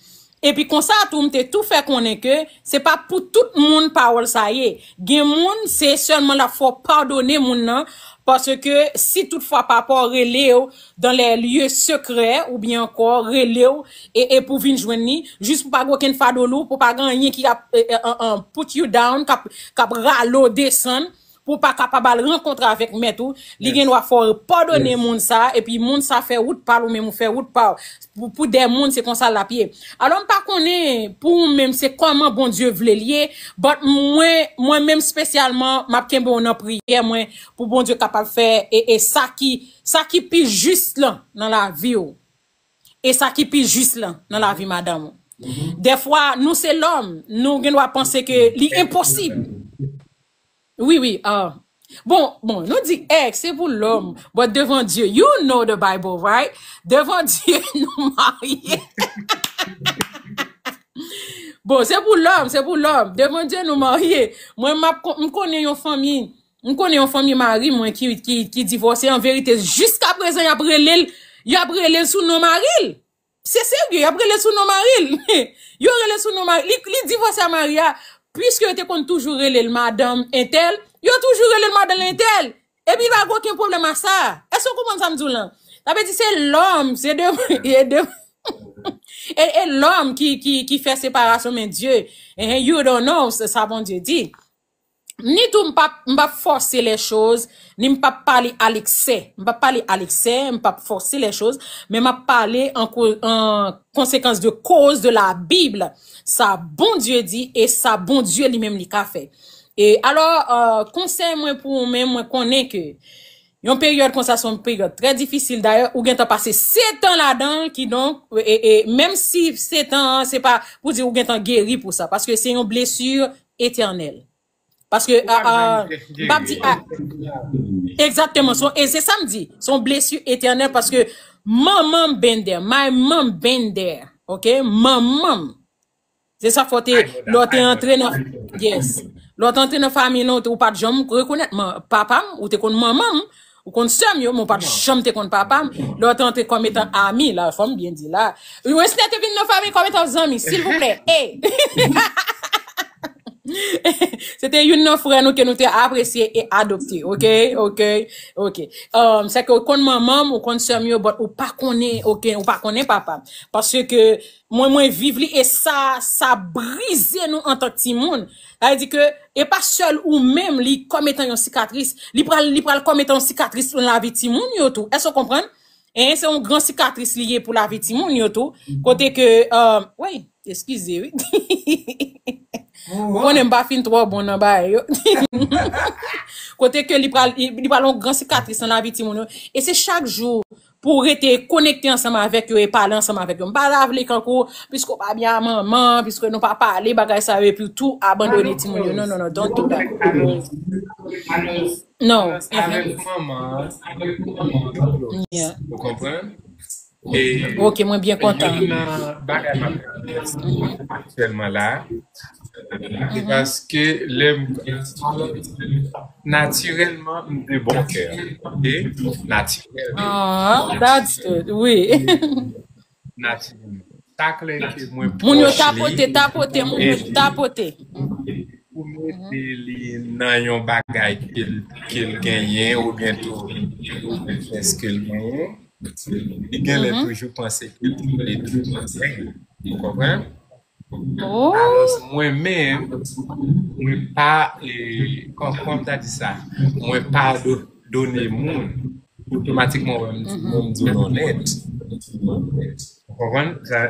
Epi konsa tou, m te tou fè konnen ke se pa pou tout moun pawòl sa ye. Gen moun, se sèlman l ap fè w padone moun nan, paske si toutfwa papa w rele w dans les lieux secrets, oubyen ankò rele w e, e pou vin jwenn li, jis pou pa gen okenn fadolou, pou pa gen anyen ki ap e, e, an, an, put you down, k ap, k ap rale w desann, pou w pa kapab al rankontre avèk mèt ou, li gen dwa fè w padone moun sa, epi moun sa fè wout pa l, ou menm ou fè wout pa w. Pou, pou de moun, se konsa l ap ye. Alò, m pa konnen pou ou menm, se kòman Bondye vle l ye, but mwen, mwen menm espesyalman, m ap kenbe w nan priyè mwen, pou Bondye kapab fè e, e sa ki, sa ki pi jis lan nan lavi w. E sa ki pi jis lan nan lavi madanm ou. Dèfwa, nou se lòm, nou gen dwa panse ke li enposib. Wi, wi. Ah. Bon, bon, nou di ex, se pou lòm. But devan Dye, you know the Bible, right? Devan Dye, nou marye. Bon, se pou lòm, se pou lòm. Devan Dye, nou marye. Mwen, m ap kon- m konnen yon fanmi, m konnen yon fanmi mari mwen ki, ki, ki divòse an verite. Jiska prezan, y ap rele l, y ap rele l sou non mari l. Se serye, y ap rele sou non mari l. Yo rele sou non mari l. Li, li divòse a mari a. Piske yo te konn toujou rele l madanm entèl, yo toujou rele l madanm entèl. Epi li pa gen okenn pwoblèm a sa. Èske w konprann sa m di w lan? Sa vle di se lòm, se de, e de, e, e lòm ki, ki, ki fè separasyon, men Dye, eh, you don't know, se sa Bondye di. Ni tou m p ap, m p ap fòse les choses, ni m p ap pale a l'excès. M p ap pale a l'excès, m p ap fòse les choses, men m ap pale an, ko- an konsekans de cause de la Bible. Sa Bondye di e sa Bondye li menm li ka fè. E alò, euh, konsèy mwen pou ou menm, mwen konnen ke yon peryòd konsa se yon peryòd trè difisil. Dayè, ou gentan pase sèt an ladan l, kidonk, e, e, menm si sèt an an, se pa pou di ou gentan geri pou sa, paske se yon blesi etènèl. Paske, ah, ah, m p ap di, ah, egzakteman, se yon- e se sa m di, se yon blesi etènèl, paske manman m been there, my mom been there, ok, manman m, Se sa fò te, lè w te antre nan, yes. Lè w te antre nan fanmi lan, ou te, ou pa t janm rekonèt man, papa m, ou te konn manman m, ou konn sè m yo, men ou pa t janm te konn papa m. Lè w te antre kòm etan ami, la, fò m byen di la. Wesner te vin nan fanmi kòm etan zanmi, silvouplè. Hey! Se te youn nan frè nou ke nou te apresye e adopte, ok? Ok, ok. Um, se ke ou konn manman m, ou konn sè m yo, but ou pa konnen, ok, ou pa konnen papa m. Paske mwen, mwen viv li e sa, sa brize nou antank timoun. Sa vle di ke e pa sèl ou menm li kòm etan yon sikatris, li pral, li pral kòm etan yon sikatris nan lavi timoun yo tou. Èske w konprann? E se yon gran sikatris li ye pou lavi timoun yo tou. Kote ke, euh, wi, eskize, wi. Ou konnen m pa fin twò bon nan bagay yo. Kote ke li pral, li, li pral yon gran sikatris nan lavi timoun yo. E se chak jou pou w rete konekte ansanm avèk yo e pale ansanm avèk yo. M pa ta vle kankou, piske w pa byen a manman, piske nou pa pale, bagay sa yo, epi w tou abandone timoun yo. Non, non, non, don't do that. Non. Avèk manman an, avèk manman an, yeah. Ou konprann? E ok, mwen byen kontan. Youn nan bagay m ap aktyèlman la, se paske lè m, natirèlman, m de bon kè, ok? Natirèlman. Ah, that's good, wi. Natirèlman. Chak lè ke mwen pwòch li, tapote, tapote, moun yo tapote. Pou m ede li nan yon bagay ke l, ke l genyen, oubyen tou, fè s ke l genyen, li genlè toujou panse ke li tou genyen. Ou konprann? Oh. Alò, mwen menm, mwen pa, e, kòm, kòm ta di sa, mwen padone moun, otomatikman, mwen, mwen di w onèt. Ou konprann? Sa,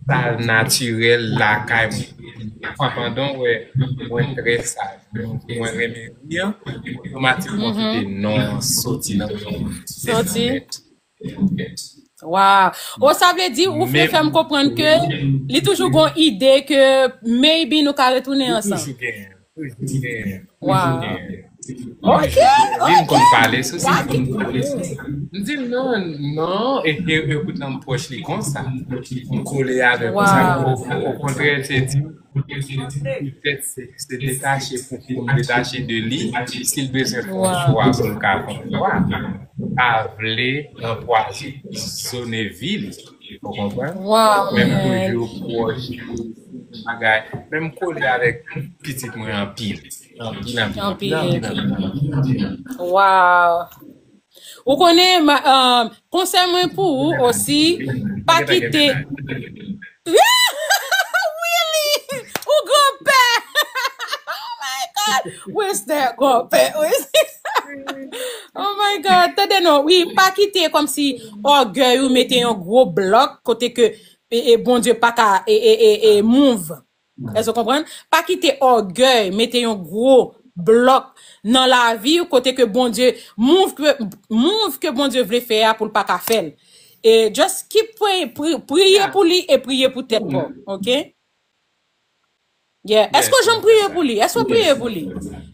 sa natirèl lakay mwen. Pandan w wè mwen trè saj, mwen renmen ri an, otomatikman kite non an soti nan, soti. Wow. O, sa vle di, ou vle fè m konprann ke li toujou gon ide ke maybe nou ka retounen ansanm. Toujou gen, toujou gen, toujou gen. Ok, ok. Li m konn pale sou sa. M di l non, non, e, e, e poutan m pwòch li konsa. M kole avè l konsa. Wow. O, okontrè, se di, petèt se, se detache pou, pou m detache de li. Si l bezwen fè yon chwa, pou l ka fè yon chwa. Pa vle anpwazonnen vi li. Ou konprann? Wow, man. Menm toujou pwòch, bagay. Menm kole avèk pitit mwen anpil. Anpil, anpil, anpil, anpil, anpil. Wow. Ou konnen, ma, euh, konsèy mwen pou ou osi, pa kite. Willy! Ou granpè! Oh my God! Wesner granpè! Oh my God! Tande non, wi, pa kite kòmsi ògèy ou mete yon gwo blòk kote ke e, e Bondye pa ka e, e, e, e move. Èske w konprann? Pa kite ògèy mete yon gwo blòk nan lavi w kote ke Bondye, move ke, move ke Bondye vle fè a pou l pa ka fè l. E just keep pray, pri-, priye pou li e priye pou tèt pa w, ok? Yeah. Èske w janm priye pou li? Èske w priye pou li?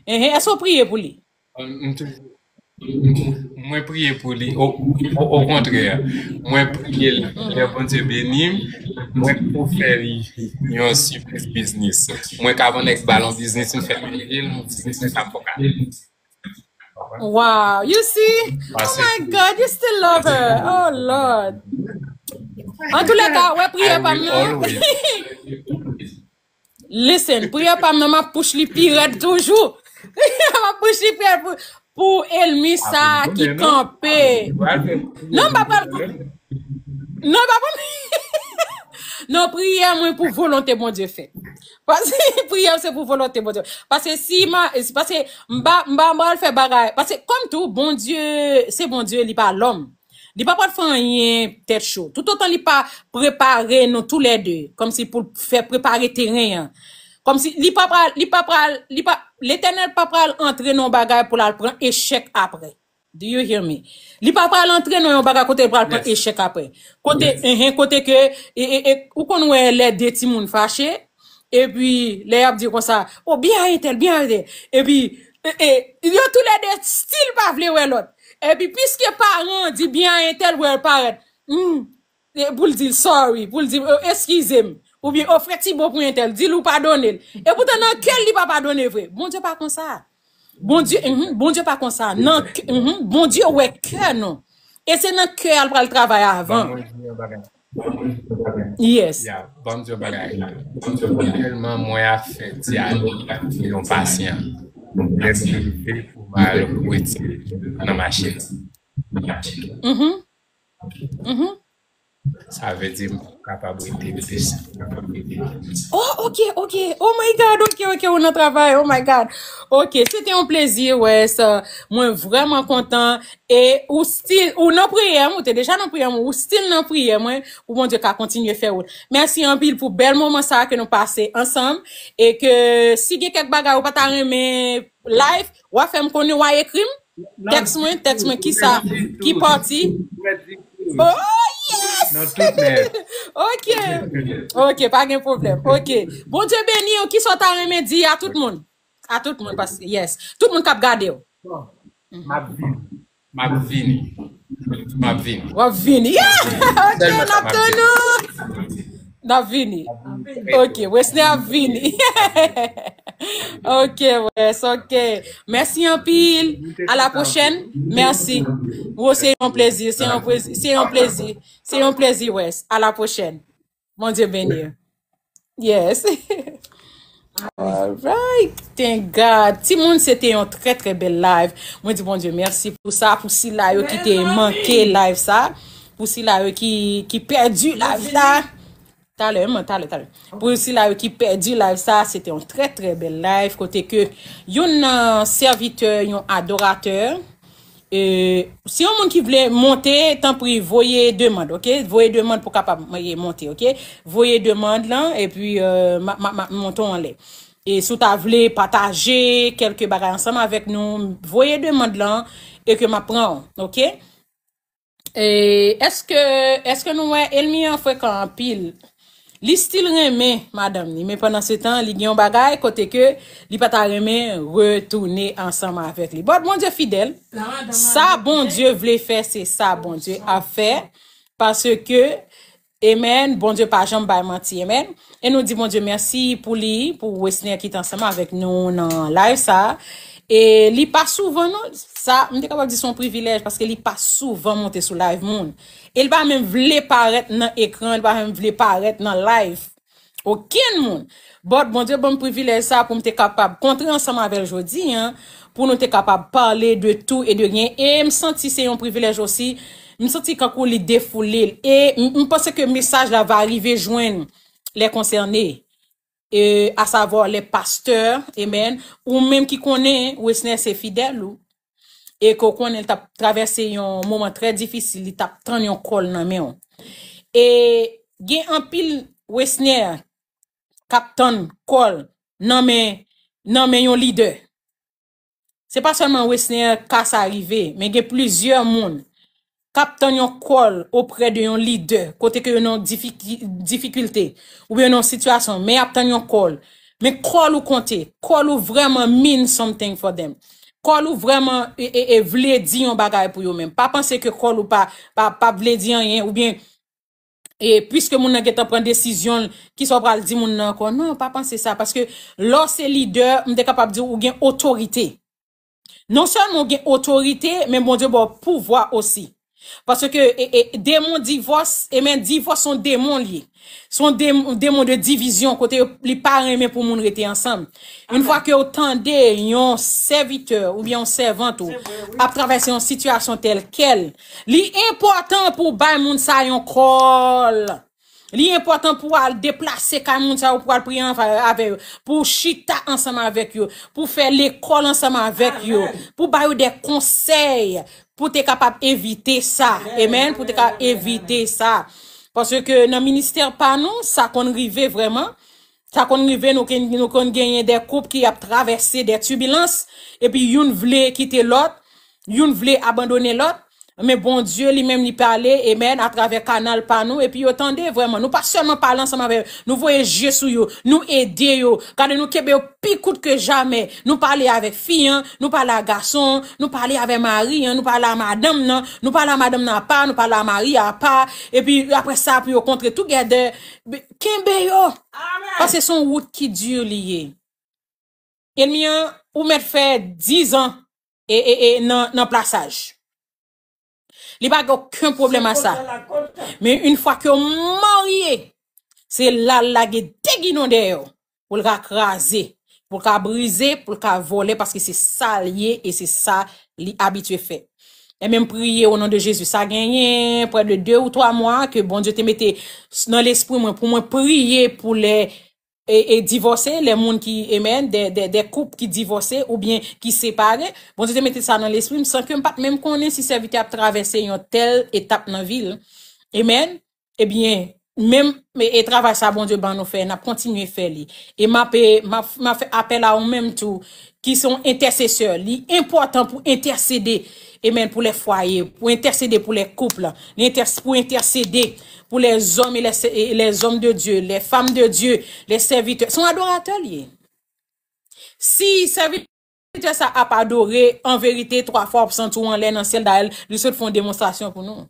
Enhen, èske w priye pou li? M toujou, mwen priye pou li. O, o, okontrè, mwen priye l. Lè Bondye beni m, mwen pou fè li yon super biznis. Mwen ka vann èks balon biznis, m fè m leve l, yon biznis mwen ka fòk ale. Wow, you see? Oh my God, you still love her. Oh Lord. Antoulèka, wè priyè pa m nan. Listen, priyè pa m nan, m ap pouch li pi rèd toujou. M ap pouch li pi rèd pou, pou ènmi sa ki kanpe. Non, m pa pral. Non, m pa pral. Non, priyè mwen pou volonte Bondye fèt. Paske priyè se pou volonte Bondye. Paske si ma, paske m pa, m pa, m pa pral fè bagay. Paske kòm tou, Bondye, se Bondye, li pa lòm. Li pa pral fè anyen tèt cho. Toutotan li pa prepare nou toulède, kòmsi pou l fè prepare teren an. Kòmsi li pa pral, li pa pral, li pa, Letènèl pa pral antre nan yon bagay pou l al pran echèk apre. Do you hear me? Li pa pral antre nan yon bagay kote l pral pran echèk apre. Kote, enhen, kote ke, e, e, e, ou konn wè lè de timoun fache, epi lè y ap di konsa, o, byen a entèl, byen a entèl. Epi, e, e, yo toulède still pa vle wè lòt. Epi, piske paran an di byen a entèl, wè l parèt. Hmm. E pou l di l sorry, pou l di l, "Oh, eskize m." Oubyen, o frè Tibo pou entèl, di l ou padone l. E poutan nan kè l, li pa padone vre. Bondye pa konsa. Bondye, mhm, Bondye pa konsa. Nan, mhm, Bondye wè kè nou. E se nan kè a l pral travay avan. Ban mwen di yon bagay. Yes. Ya, ban m di yon bagay. Tèlman mwen ap fè dyalòg ak yon pasyan. Lè m rive pou m al retire nan machin. Mhm. Mhm. Sa vle di m p ap kapab rete plis. Oh, ok, ok. Oh my God, ok, ok, ou nan travay. Oh my God. Ok, se te yon plezi, Wes. Mwen vrèman kontan. E ou still, ou nan priyè m, ou te deja nan priyè m, ou still nan priyè mwen, pou Bondye ka kontinye fè wout. Mèsi anpil pou bèl moman sa a ke nou pase ansanm. E ke si gen kèk bagay ou pa ta renmen live, w a fè m konnen, w a ekri m. Tèks mwen, tèks mwen, ki sa? Ki pati? Oh, yes! Ok. Ok, pa gen pwoblèm. Ok. Bondye beni w. Ki sa w ta renmen di a tout moun? A tout moun, paske, yes. Tout moun k ap gade w. M ap vini. M ap vini. M ap vini. W ap vini. Yeah! Ok, n ap tann ou. N ap vini. Ok, Wesner ap vini. Ok, Wes, ok. Mèsi anpil. A la pwochèn. Mèsi. Wo, se yon plezi. Se yon plezi. Se yon plezi. Se yon plezi, Wes. A la pwochèn. Bondye beni w. Yes. All right. Thank God. Timoun, se te yon trè, trè bèl live. Mwen di Bondye mèsi pou sa, pou sila yo ki te manke live sa, pou sila yo ki, ki pèdi live la. Talè, man, talè, talè. Pou sila yo ki pèdi live sa, se te yon trè, trè bèl live, kote ke yon, euh, sèvitè, yon adoratè, e, si yon moun ki vle monte, tanpri, voye demann, ok? Voye demann pou kapab, e, monte, ok? Voye demann lan, epi, euh, m a, m a, m a monte w anlè. E si w ta vle pataje kèlke bagay ansanm avèk nou, voye demann lan, e ke m ap pran w, ok? E, èske, èske nou wè Elmi an frekan anpil? Li still renmen madanm li, men pandan se tan, li gen yon bagay kote ke li pa ta renmen retounen ansanm avèk li. But Bondye fidèl. Sa Bondye vle fè, se sa Bondye ap fè. Paske, amen, Bondye pa janm bay manti, amen. E nou di Bondye mèsi pou li, pou Wesner ki te ansanm avèk nou nan live sa. E li pa souvan, non, sa, m te kapab di se yon privilèj, paske li pa souvan monte sou live moun. E li pa menm vle parèt nan ekran, li pa menm vle parèt nan live okenn moun. But Bondye ban m privilèj sa pou m te kapab kontre ansanm avè l jodi a, pou nou te kapab pale de tout et de rien. E m santi se yon privilèj osi. M santi kankou li defoule l. E m, m panse ke mesaj la va rive jwenn les concernés. E, à savoir les pasteurs, amen, ou menm ki konnen Wesner se fidèl ou, e ke w konnen l t ap travèse yon moman trè difisil, li t ap tann yon kòl nan men w. E gen anpil Wesner k ap tann kòl nan men, nan men yon lidè. Se pa sèlman Wesner ka sa rive, men gen plizyè moun k ap tann yon kòl oprè de yon lidè, kote ke yo nan difiki-, difikilte, oubyen nan yon sitiyasyon, men y ap tann yon kòl. Men kòl ou konte, kòl ou vrèman mean something for them. Kòl ou vrèman e, e, e vle di yon bagay pou yo menm. Pa panse ke kòl ou pa, pa, pa vle di anyen, oubyen e piske moun nan gentan pran desizyon l, kisa w pral di moun nan ankò? Non, pa panse sa, paske lè w se lidè, m te kapab di w, ou gen otorite. Non sèlman ou gen otorite, men Bondye ba w pouvwa osi. Paske, e, e, demon divòs, e men divòs se yon demon li ye. Se yon dem-, demon de divizyon, kote yo, li pa renmen pou moun rete ansanm. Yon fwa ke w tande yon sèvitè oubyen yon sèvant ou ap travèse yon sitiyasyon tèlkèl, li enpòtan pou w bay moun sa yon kòl. Li enpòtan pou w al deplase kay moun sa yo, pou w al priye anfa-, avè yo, pou w chita ansanm avèk yo, pou w fè lekòl ansanm avèk yo, pou w ba yo de konsèy, pou te kapab evite sa. Amen. Pou te ka evite sa. Paske nan ministè pa nou, sa konn rive vrèman. Sa konn rive, nou, ke, nou konn genyen de koup ki ap travèse de tibilans, epi youn vle kite lòt, youn vle abandone lòt, Men Bondye li menm li pale, amen, atravè kanal pa nou, epi yo tande vrèman. Nou pa sèlman pale ansanm avè yo, nou voye je sou yo, nou ede yo. Gade, nou kenbe yo pi kout ke jamè. Nou pale avèk fi an, nou pale a gason an, nou pale avè mari an, nou pale a madanm nan, nou pale a madanm nan apa, nou pale a mari apa, epi apre sa pou yo kontre together. Be-, kenbe yo. Paske se yon wout ki di li ye. Enmi an, ou mèt fè diz an e, e, e, nan, nan plasaj. Li pa gen okenn pwoblèm a sa. Men yon fwa ke w marye, se la l lage de gidon dèyè w, pou l ka kraze, pou l ka brize, pou l ka vòlè, paske se sa l ye e se sa li abitye fè. E menm priye o non de Jezi. Sa genyen prè de de ou twa mwa ke Bondye te mete nan lespri mwen pou mwen priye pou lè e, e divòse, lè moun ki, amen, de, de, de koup ki divòse oubyen ki separe. Bondye te mete sa nan lespri m san ke m pa t menm konnen si sèvitè ap travèse yon tèl etap nan vi l. Amen. Ebyen, menm e, e travay sa Bondye ban nou fè, n ap kontinye fè li. E m ap, e, m ap, m ap fè apèl a ou menm tou, ki se yon entèsesè. Li enpòtan pou entèsede, amen, pou lè fwaye, pou entèsede pou lè koup, li entès-, pou entèsede pou lè zòm e lè sè-, e lè zòm de Dye, lè fanm de Dye, lè sèvitè. Se yon adoratè li ye. Si sèvitè sa ap adore, an verite, twa fwa w ap santi w anlè nan syèl, dayè, li sot fè yon demonstrasyon pou nou.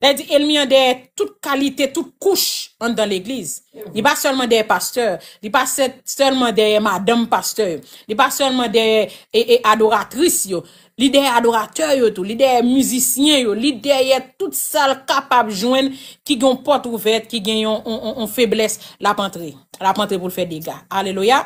Lè di enmi an dèyè tout kalite, tout kouch anndan legliz. Li pa sèlman dèyè pastè, li pa sè-, sèlman dèyè madanm pastè, li pa sèlman dèyè e, e adoratris yo, li dèyè adoratè yo tou, li dèyè mizisyen yo, li dèyè tout sa l kapab jwenn ki gen yon pòt ouvèt, ki gen yon, yon, yon, yon feblès, l ap antre. L ap antre pou l fè dega. Alelouya.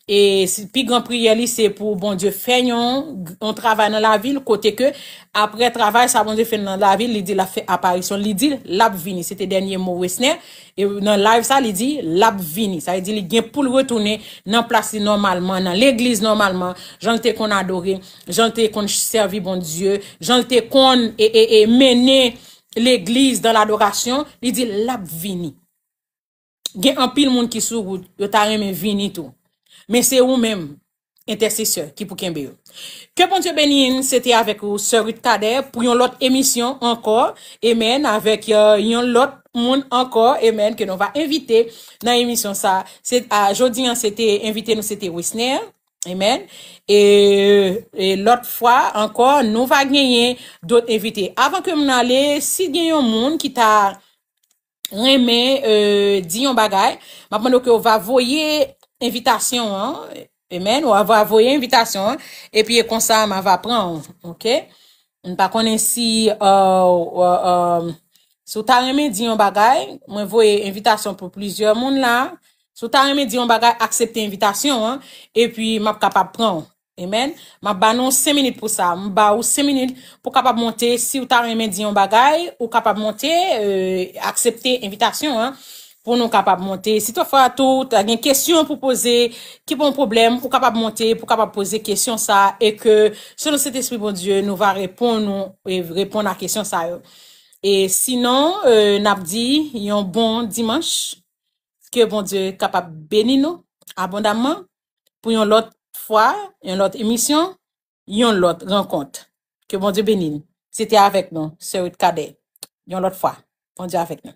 E si, pi gran priyè li, se pou Bondye fè yon, yon travay nan lavi l, kote ke, apre travay sa Bondye fè nan lavi l, li di l ap fè aparisyon, li di l ap vini. Se te dènye mo Wesner. E nan live sa, li di l ap vini. Sa vle di li gen pou l retounen nan plas li nòmalman, nan legliz nòmalman, jan l te konn adore, jan l te konn sèvi Bondye, jan l te konn e, e, e mennen legliz dan ladorasyon, li di l ap vini. Gen anpil moun ki sou wout, yo ta renmen vini tou. Men se ou menm, entèsesè, ki pou kenbe yo. Ke Bondye beni n, se te avèk ou, sè Ruth Cadet, pou yon lòt emisyon ankò, amen, avèk, euh, yon lòt moun ankò, amen, ke nou va envite nan emisyon sa. Se, a, jodi an, se te, envite nou, se te Wesner, amen. E, e lòt fwa ankò, nou va genyen dòt envite. Avan ke m ale, si gen yon moun ki ta renmen, euh, di yon bagay, m ap mande w ke w va voye envitasyon an. Amen. W va voye envitasyon an. Epi e konsa, m a va pran w. Oke? M pa konnen si, euh, euh, euh, si w ta renmen di yon bagay, mwen voye envitasyon pou plizyè moun la. Si w ta renmen di yon bagay, aksepte envitasyon an. Epi m ap kapab pran w. Amen. M ap ba nou senk minit pou sa. M ba ou senk minit pou kapab monte. Si w ta renmen di yon bagay, ou kapab monte, euh, aksepte envitasyon an pou nou kapab monte. Si toutfwa tou, ta gen kesyon pou poze, ki pa yon pwoblèm, ou kapab monte, pou kapab poze kesyon sa, e ke, selon Sentespri Bondye, nou va reponn ou, e reponn a kesyon sa yo. E sinon, euh, n ap di, yon bon dimanch, ke Bondye kapab beni nou abondamman pou yon lòt fwa, yon lòt emisyon, yon lòt rankont. Ke Bondye beni n. Se te avèk nou, sè Ruth Cadet. Yon lòt fwa, Bondye avèk nou.